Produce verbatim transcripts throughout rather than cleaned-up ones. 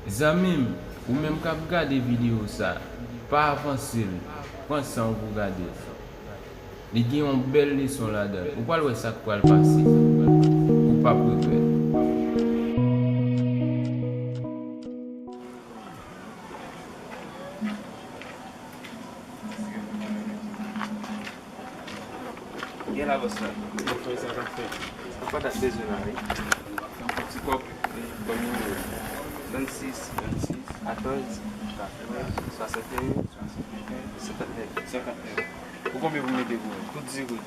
Zanmi m, ou menm k ap gade videyo sa, pa avanse l, pran san w pou w gade l. Li gen yon bèl leson ladan l. Ou pral wè sa k pral pase. Ou p ap regrèt. Gen la, bòs la. Mwen fè sa k ap fèt. Papa dat bezwen la, wi. Fè yon ti kòb, ban m nimewo. Trannsis. Trannsis. Katòz. Katòz. Swasanteyen. Swasanteyen. Senkantnèf. Senkantnèf. Pou konbyen pou mete pou mwen? Pou dis goud.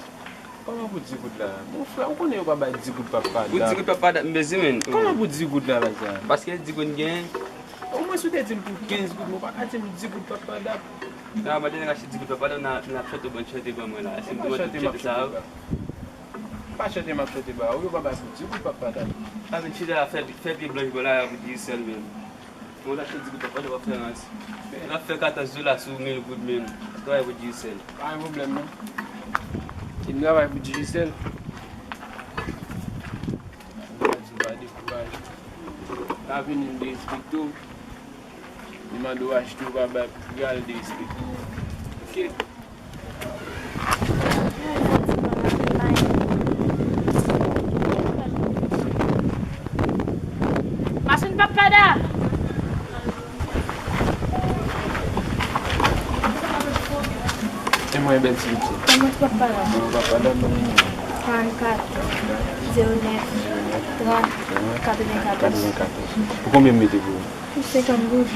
Kòman pou dis goud la? Mon frè, ou konnen yo pa bay dis goud papa dat. Pou dis goud papa dat, m bezwen, men. Kòman pou dis goud la, la, sa? Paske dis goud gen. Omwen si w te di l pou kenz goud, men w pa ka di m dis goud papa dat. Nan, mwen te nèg achte dis goud papa dat, nan, nan chante, bon, chante ban mwen la. Èske m te mande chante, m ap chante sa yo? Pa chante m ap chante ba ou, yo pa bay pou dis goud papa dat. A, men chita la, fè, fè pye blanch bò la, pou Digicel menm. Bon, l ap fè dis goud papa dat, w ap fè rans. L ap fè katòz dola sou mil goud menm. Travay pou Digicel. Pa gen pwoblèm, non. E m travay pou Digicel. M pa di w pa dekouraje. Lavini m derespekte w. Li mande w achte, ou pa bay, pou al derespekte. Oke. Machin papa dat. E mwen, bèl ti pitit. Kòman papa dat? Bon, papa dat, bon. Karannkat, zewo nèf, trant, katrevenkatòz. Katrevenkatòz. Pou konbyen m mete pou ou? Senkant goud.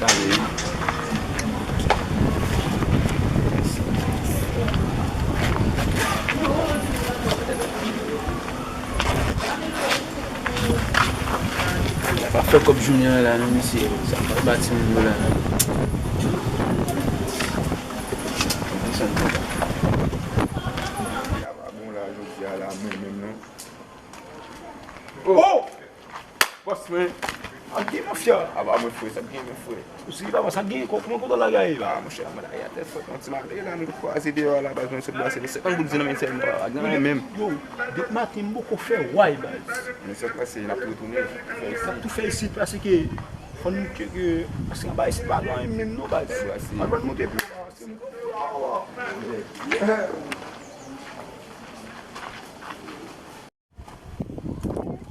Tande. Pa fè kòb jounen an la non, mesye. Sa pa ba timoun yo la non. Bon, la, jodi a la, mwen menm non. Oh! Bòs mwen. Ap gen mafya. A pa mwen frè, sa gen men frè. Ou si papa, sa gen kò, kòman kontan lagay la? A monchè, mwen lagay a tèt fòt, yon ti malere la, mwen kwaze deyò a la, baz mwen sot brase li senkant goud di nan men sèlman, pa gen anyen menm. Yo, depi maten m poko fè way, baz. Men sa k pase, n ap tou retounen. N ap tou fè isit, paske fò n ke, ke, paske anba isit pa gen anyen menm non, baz. Al ban moute pi.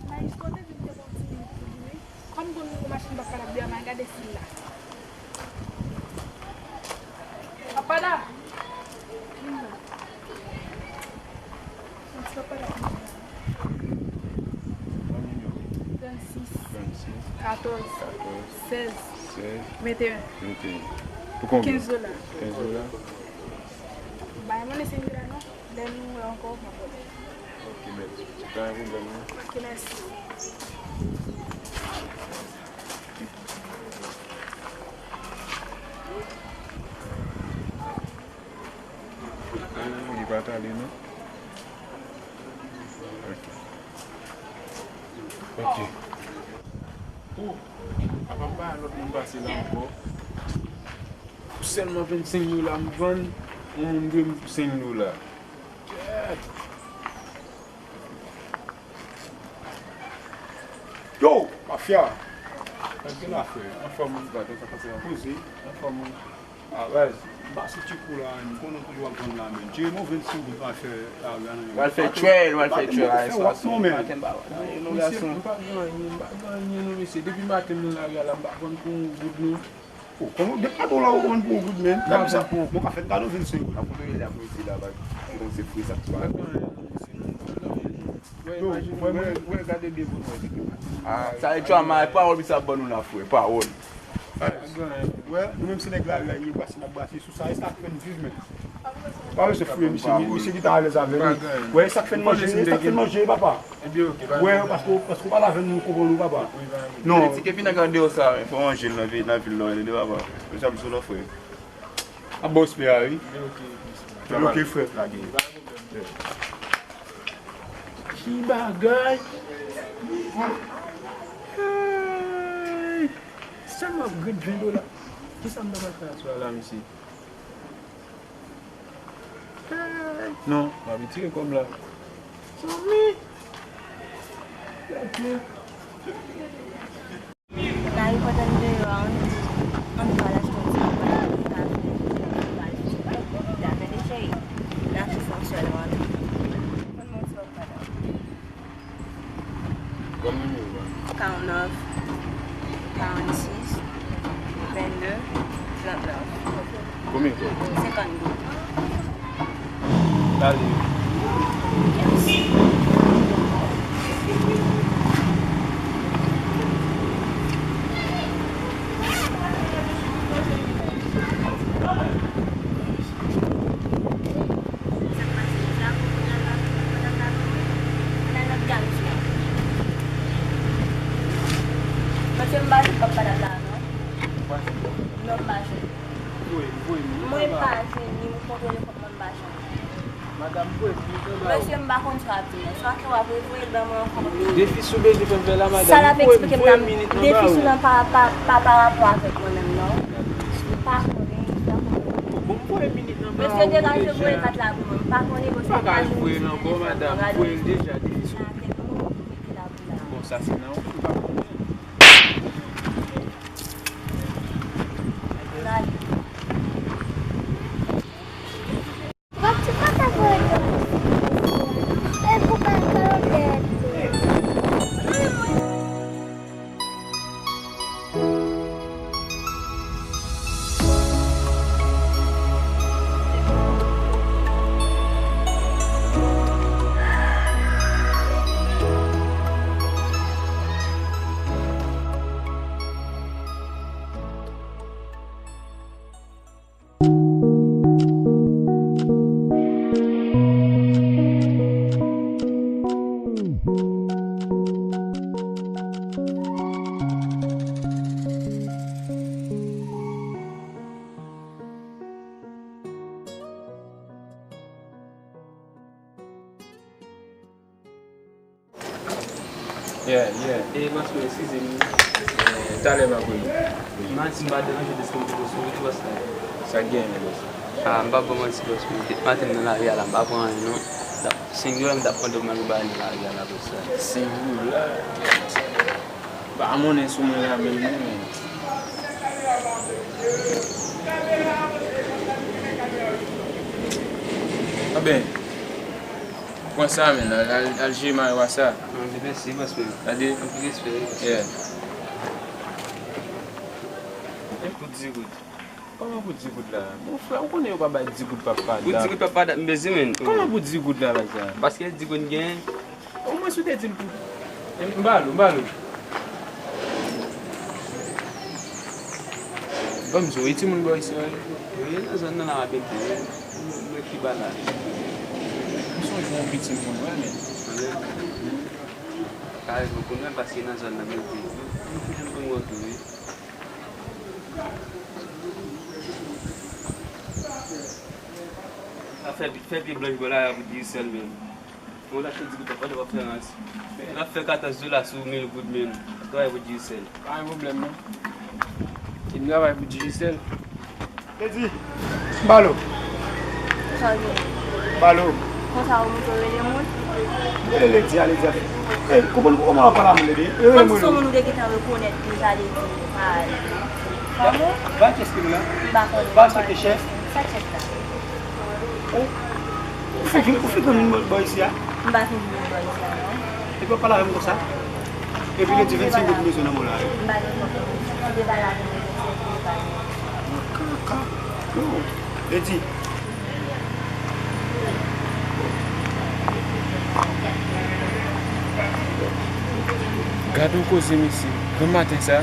Mayis, kote vin te bon ti minit pou vini? Kòm konn nou machin papa dat devan, may gade si l la. Papa dat! Vin la. Mayis, papa dat vin la. Trannsis. Trannsis. Katòz. Katòz. Sèz. Sèz. Venteyen. Venteyen. Pou konbyen? Kenz dola. Kenz dola. Bay mwen se vin la non. Lè nou wè ankò, m ap wè. Ok, mèsi. Pa gen pwoblèm, non. Ok, mèsi. Ah, li pa t ale, non? Ok. Ok. Oh, apa m pa lòt moun pase la ankò. Pou sèlman vennsenk dola m vann, yon moun dwe m pou senk dola. Yo, mafya! Sa k gen la, frè? Anfòm, poze, anfòm. A, baz, m pase tcheko la, m konnen w toujou ap vann la, men. Tire m yon vennsenk goud pa fè lari a nan men. W al fè trail, w al fè trail a espas ou. Maten m pa wè anyen non, gason. M pa gen anyen, m pa gen anyen non, mesye. Depi maten m nan lari a la, m pa vann pou yon goud non. Oh, kòman, depi maten w la, ou vann pou yon goud, men. Gade sa, mwen ka fè kado vennsenk goud. Ap koute l apremidi la, baz. Konnen se fre sa k pase. Yo, wè, wè, wè, gade byen pou nou wè. Ah, sa e drama, e pawòl misye ap ban nou la, frè, pawòl. Wè, nou menm se nèg lari a ye, brase n ap brase sou sa, e sa k fè n viv, men. Pa wè se fou, misye, misye ki ta alèz avè nou. Wè, e sa k fè n manje, e sa k fè n manje, papa. Wè, paske, paske w pa la avè nou, nou konprann ou, papa. Non. Politik epi nèg andeyò sa, fò manje l nan vil, nan vil la, tande, papa. Mesye ap sou lò, frè. A bon, espè a, wi. Ok, frè. Ki bagay! Hey! Sèlman grenn ven dola. Kisa m ta pral fè aswè a la, mesye? Hey! Non, m ap retire kòb la. Zanmi! Mari pote m deyò a, ann, ann pral achte yon ti bagay pou nou ka fè, pou nou ka fè. Dakò, cheri. N a fè fonksyon nou ann. Konn mwen ti bagay. Konbyen ou ba? Karannèf, karannsis, vennde, trannèf. Konbyen kòb? Senkant goud. Talè. Mèsi. Mesye, m pa jwenn kòb pa dat la non. Non, m pa jwenn. Mwen pa jwenn ni, m kontwole kòb mwen, m pa jwenn. Mesye, m pa konn sa w ap di non. Sa ke w ap voye l ban mwen ankò. Defi sou bezwen fè m fè la, madanm. Sa l ap eksplike m nan, defi sou nan pa, pa, pa, pa rapò avèk mwen menm non. M pa konnen, m pa konnen. Mesye, degaje voye kat la pou mwen. M pa konnen, mesye, m pa jwenn. Voye l ankò, madanm. Voye l deja, defi sou. Bon, sa se nan ou, m pa konnen. Yeah, yeah. E, mas mwen, eskize m. Eh, talè m ap rele w. M a di m pa deranje w deske m te poste w tou, bòs la. Sa k genyen, bòs? Ah, m pa ba w manti, bòs mwen. Depi maten m nan lari a la, m pa pran anyen non. Senk dola m t ap mande w, m al ba nan lari a la, bòs la. Senk dola? Pa monnen sou mwen la menm non, men. Anben, pran sa, men, al, al, al jere mari w a sa. Anben, mèsi, bòs mwen. Gade. Anpil respè, wi, bòs. Yeah. Pou di goud. Kòman pou di goud la? Mon frè, ou konnen yo pa bay di goud pa pa dat. Pou di goud pa pa dat, m bezwen, men. Kòman pou di goud la, la sa? Paske di goud gen. Omwen si w te di m pou. M ba l ou, m ba l ou. Ban m di w, e timoun bò isi a, wi. Wi, nan zòn nan la, m ap ede. Mwen ki ba la. M sonje yon pitit moun, wi, men. Anben. Ka rive pou mwen, paske nan zòn nan, mwen ede. Mwen toujou konn wè w tou, wi. Sa fè, fè pye blanch bò la pou Digicel menm. Bon, l achte di goud pa pa dat, w ap fè rans. L ap fè katòz dola sou mil goud menm. L ap travay pou Digicel. Pa gen pwoblèm non. E m travay pou Digicel. Lady, balo. Sa w gen? Balo. Konsa ou moute w rele moun? M rele Lady a, Lady a. Ey, kòman, kòman w ap pale a moun, Lady? Rele moun. Kòmsi se yon moun ou te gentan rekonèt deja, Lady. Ay. Fanm ou? Ba chèz ki nou la. M pa konnen. Ba chèz ki chèz. Sa chèz la? Ou, ou fenk, ou fenk konn vin bò isi a? M pa fenk vin bò isi a, non. Epi w ap pale avè m konsa? Epi Lady, vennsenk goud m bezwen nan men w la, wi. M pa gen kòb. Ou te pale avè m, vennsenk goud pa gen. Kaka. Non. Lady. Gad yon koze, mesye. Granmaten sa.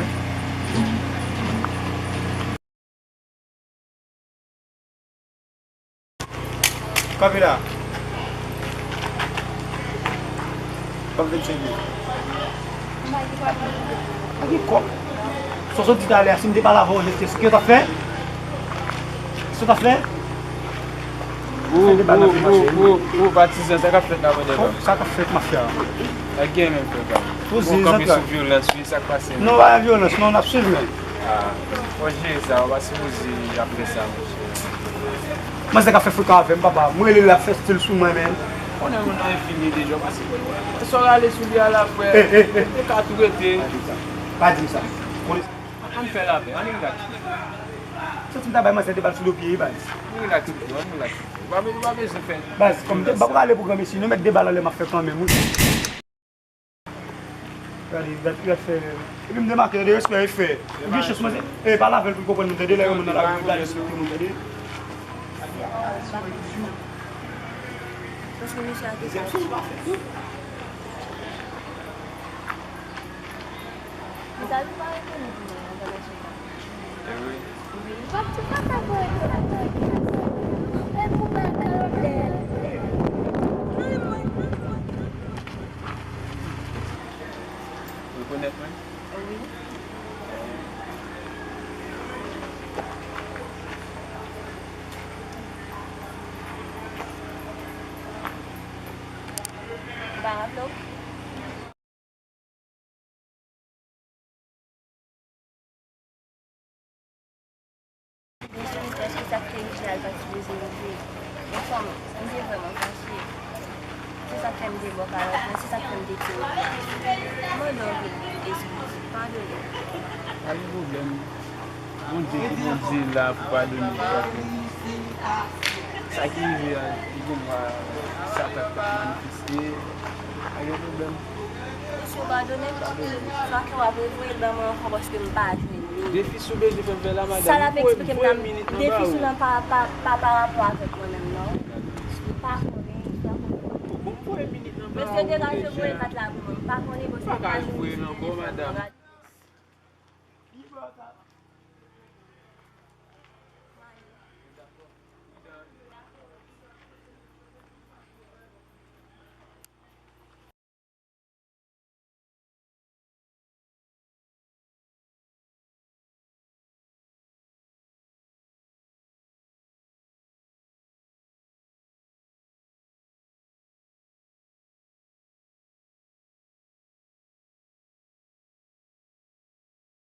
Kanpe la. Kanpe vennsenk mil. Pa gen kòb. Sa w sot di talè a, si m te pale avè w, se sa w t ap fè? Sa w t ap fè? Ou, ou, ou, ou, ou, patizan, sa k ap fèt la, mande ba. Sa k ap fèt, mafya? Sa k gen menm, frè pa m? Ou kanpe sou vyolans, wi, sa k pase menm? Non, pa gen vyolans, non, n ap swiv menm. Ah, fò jere sa, ou pa sipoze ap fè sa, monchè. Manzè k ap fè frekan avè m, papa. M rele l, l ap fè stil sou mwen, men. Konnen moun nan enfini deja, paske lè sa w rale sou li a la, frè, eh, eh, eh, te ka tou rete. Pa di m sa. Pa di m sa. Ann fè lapè, ann rilaks. Santi m ta bay manzè de bal sou do pye, wi, baz. Ann rilaks, ann rilaks. Ou pa be-, ou pa bezwen fè. Baz, kòm de, ba prale pou granmesi, nou met de bal anlè m ap fè kanmenm, wi. Gade, gade, gade fè. Epi m demake, tande, respè e fè. Ou gen chans, manzè. E, pale avè l pou l konprann nou, tande, lè yon moun nan lari, gade, respekte moun, tande. Paske misye a te sa. Mezanmi, pa rekonèt mwen nan bagay sa. Wi. Wi. Ou rekonèt mwen? Wi. Ou pa raple w? Mesye, èske sa k te rive a, l pa sipoze rive? Yon fanm, m te vrèman fache. Se sa k fè m te bò kalòt mwen, se sa k fè m te tire w. M mande w anpil eskiz, padone m. Pa gen pwoblèm. Bondye ki Bondye la pou padone w. Sa ki rive a, li gen dwa Satan k ap manifeste. Pa gen pwoblèm. Mesye, padone m. Swa ke w ap revoye l ban mwen ankò paske m pa jwenn li. Defi si w bezwen fè m fè la, madanm. Sa l ap eksplike m nan, defi si w nan pa, pa, pa, pa rapò avèk mwen menm, non. M pa konnen, m pa konnen. Mesye, degaje voye kat la pou mwen. M pa konnen, paske m pa jwenn li.